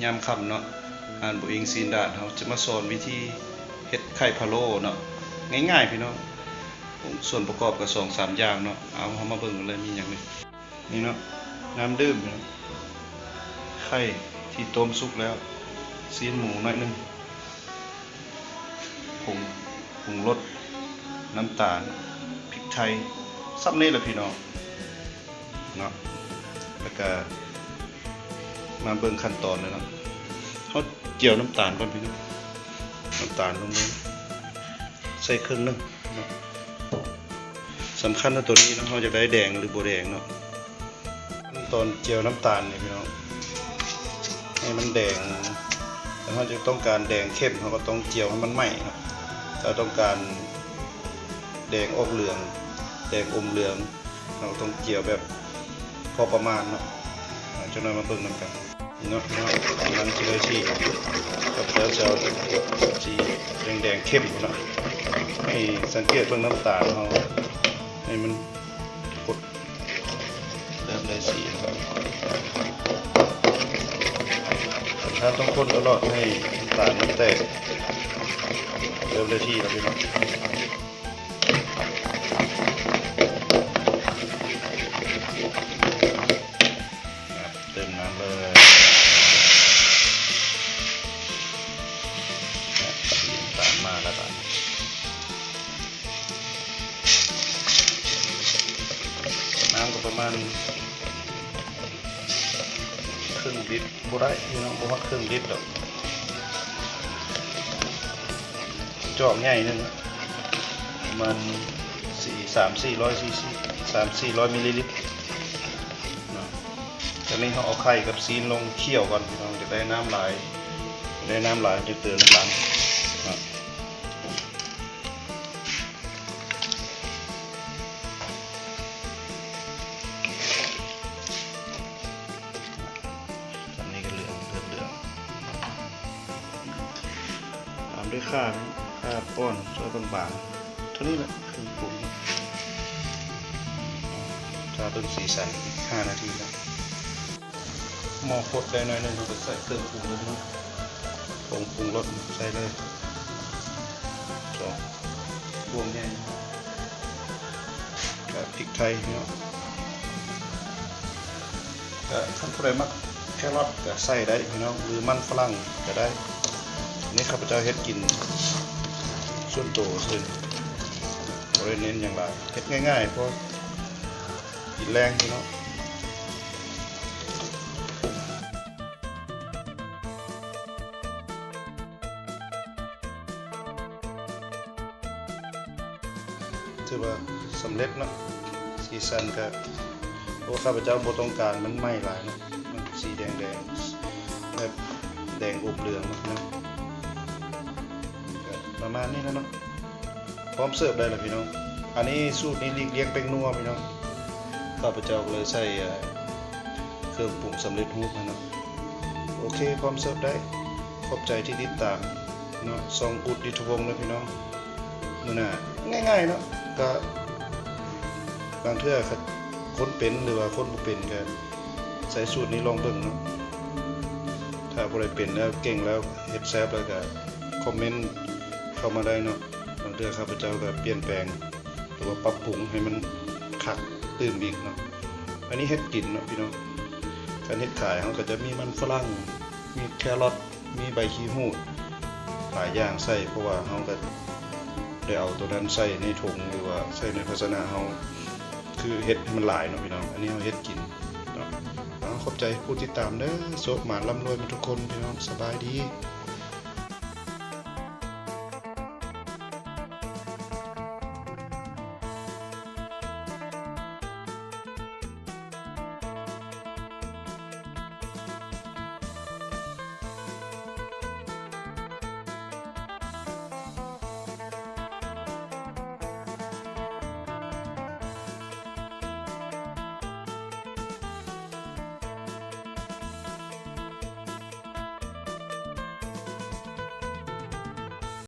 ຍາມຄ່ຳເນາະ, ຮ້ານບົວອິງຊີນດາດເຮົາຈະມາສອນວິທີເຮັດໄຂ່ພະໂລ້ເນາະ, ງ່າຍໆ ພີ່ນ້ອງ. ສ່ວນປະກອບກໍສອງສາມຢ່າງເນາະ. ເອົາ ເຮົາມາເບິ່ງກັນເລີຍ ມີຫຍັງແດ່. ນີ້ເນາະ, ນ້ຳດື່ມເນາະ, ໄຂ່ທີ່ຕົ້ມສຸກແລ້ວ, ຊີ້ນໝູໜ້ອຍໜຶ່ງ, ຜົງ ຜົງລົດ, ນ້ຳຕານ, ພິກໄທ, ສ່ຳນີ້ລະພີ່ນ້ອງເນາະ. ແລ້ວກະມາເບິ່ງຂັ້ນຕອນເລີຍເນາະ. ເຮົາຈຽວນ້ຳຕານກ່ອນພີ່ນ້ອງ, ນ້ຳຕານລົງໄປ ໃສ່ເຄິ່ງໜຶ່ງເນາະ. ສຳຄັນນະໂຕນີ້ເນາະ, ເຮົາຢາກໄດ້ແດງຫຼືບໍ່ແດງເນາະ. ຂັ້ນຕອນຈຽວນ້ຳຕານນີ້ພີ່ນ້ອງ, ໃຫ້ມັນແດງ, ຖ້າເຮົາຈະຕ້ອງການແດງເຂັ້ມ ເຮົາກໍຕ້ອງຈຽວໃຫ້ມັນໄໝ້ເນາະ. ຖ້າຕ້ອງການແດງອອກເຫຼືອງ, ແດງອົມເຫຼືອງ, ເຮົາຕ້ອງຈຽວແບບພໍປະມານເນາະ. ອາ ຈັກໜ້ອຍມາເບິ່ງນຳກັນເນາະ. ເນາະ ມັນຊິໄດ້ສີ ກັບແລ້ວຈະເອົາສີແດງໆເຂັ້ມພຸ້ນເນາະ. ໃຫ້ສັງເກດເບິ່ງນ້ຳຕານເຮົາ ໃຫ້ມັນກົດ ເລີ່ມໄດ້ສີແລ້ວ. ຖ້າຕ້ອງຄົນຕະຫຼອດໃຫ້ນ້ຳຕານມັນແຕກ ເລີ່ມໄດ້ທີ່ແລ້ວພີ່ນ້ອງ. ເຕີມນ້ຳເລີຍ. ນ້ຳຕານມາແລ້ວບາດນີ້. ນ້ຳກໍປະມານເຄິ່ງລິດ ບໍ່ໄດ້ພີ່ນ້ອງ, ບໍ່ຮອດເຄິ່ງລິດດອກ. ຈອກໃຫຍ່ໜຶ່ງ ປະມານສີ່ ສາມສີ່ຮ້ອຍຊີຊີ ສາມສີ່ຮ້ອຍມິນລີລິດເນາະ. ຕອນນີ້ເຮົາເອົາໄຂ່ກັບຊີ້ນລົງຂ້ຽວກ່ອນພີ່ນ້ອງ. ຢາກໄດ້ນ້ຳຫຼາຍ, ຢາກໄດ້ນ້ຳຫຼາຍ ຈະເຕີມນ້ຳຕານເນາະ. ອັນນີ້ກໍເຫຼືອງ ເລີ່ມເຫຼືອງ. ຕາມດ້ວຍຂ່າ, ຂ່າປ້ອນຊອຍບາງໆ ເທົ່ານີ້ແຫຼະ ເຄື່ອງປຸງ. ຖ້າເບິ່ງສີສັນ ອີກຫ້ານາທີແລ້ວ. ໝໍ້ຟົດໄດ້ໜ້ອຍໜຶ່ງ ເຮົາກໍໃສ່ເຄື່ອງປຸງລົງເນາະ. ຜົງປຸງລົດໃສ່ເລີຍ ສອງບ່ວງໃຫຍ່ ກະພິກໄທເນາະ. ກະຄັນຜູ້ໃດມັກແຄຣອດກະໃສ່ໄດ້ພີ່ນ້ອງ ຫຼືມັນຝຣັ່ງກະໄດ້. ນີ້ຂ້າພະເຈົ້າເຮັດກິນສ່ວນໂຕຊື່ ບໍ່ໄດ້ເນັ້ນຫຍັງຫຼາຍ, ເຮັດງ່າຍໆ ພໍກິນແລງພີ່ນ້ອງ. ຖືວ່າສຳເລັດເນາະ. ສີສັນກະ ເພາະວ່າຂ້າພະເຈົ້າບໍ່ຕ້ອງການມັນໄໝ້ຫຼາຍເນາະ, ມັນສີແດງໆ ແບບແດງອົບເຫຼືອງເນາະ. ກະປະມານນີ້ແຫຼະເນາະ. ພ້ອມເສີບໄດ້ແລ້ວພີ່ນ້ອງ. ອັນນີ້ສູດນີ້ຫຼີກລ່ຽງແປ້ງນົວພີ່ນ້ອງ. ຂ້າພະເຈົ້າກໍເລີຍໃສ່ ເອີ ເຄື່ອງປຸງສຳເລັດຮູບຫັ້ນເນາະ. ໂອເຄ ພ້ອມເສີບໄດ້. ຂອບໃຈທີ່ຕິດຕາມເນາະ ຊ່ອງອຸດ ຍຸດທະວົງ ເດີພີ່ນ້ອງ. ມື້ໜ້າ ງ່າຍໆເນາະ, ກະບາງເທື່ອຄົນເປັນ ຫຼືວ່າຄົນບໍ່ເປັນ ກະໃຊ້ສູດນີ້ລອງເບິ່ງເນາະ. ຖ້າຜູ້ໃດເປັນແລ້ວ ເກັ່ງແລ້ວ ເຮັດແຊບແລ້ວ ກະຄອມເມັນເຂົ້າມາໄດ້ເນາະ. ບາງເທື່ອຂ້າພະເຈົ້າກໍປ່ຽນແປງ ຫຼືວ່າປັບປຸງໃຫ້ມັນຄັກຕື່ມອີກເນາະ. ອັນນີ້ເຮັດກິນເນາະພີ່ນ້ອງ. ຄັນເຮັດຂາຍ ເຮົາກໍຈະມີມັນຝຣັ່ງ ມີແຄຣອດ ມີໃບຂີ້ຫູດ ຫຼາຍຢ່າງໃສ່ ເພາະວ່າເຮົາກໍໄດ້ເອົາໂຕນັ້ນໃສ່ໃນຖົງ ຫຼືວ່າໃສ່ໃນພາຊະນະເຮົາ ຄືເຮັດໃຫ້ມັນຫຼາຍເນາະພີ່ນ້ອງ. ອັນນີ້ເຮົາເຮັດກິນເນາະ. ເອົາ ຂອບໃຈຜູ້ຕິດຕາມເດີ. ໂຊກໝານລ່ຳລວຍໝົດທຸກຄົນພີ່ນ້ອງ. ສະບາຍດີ.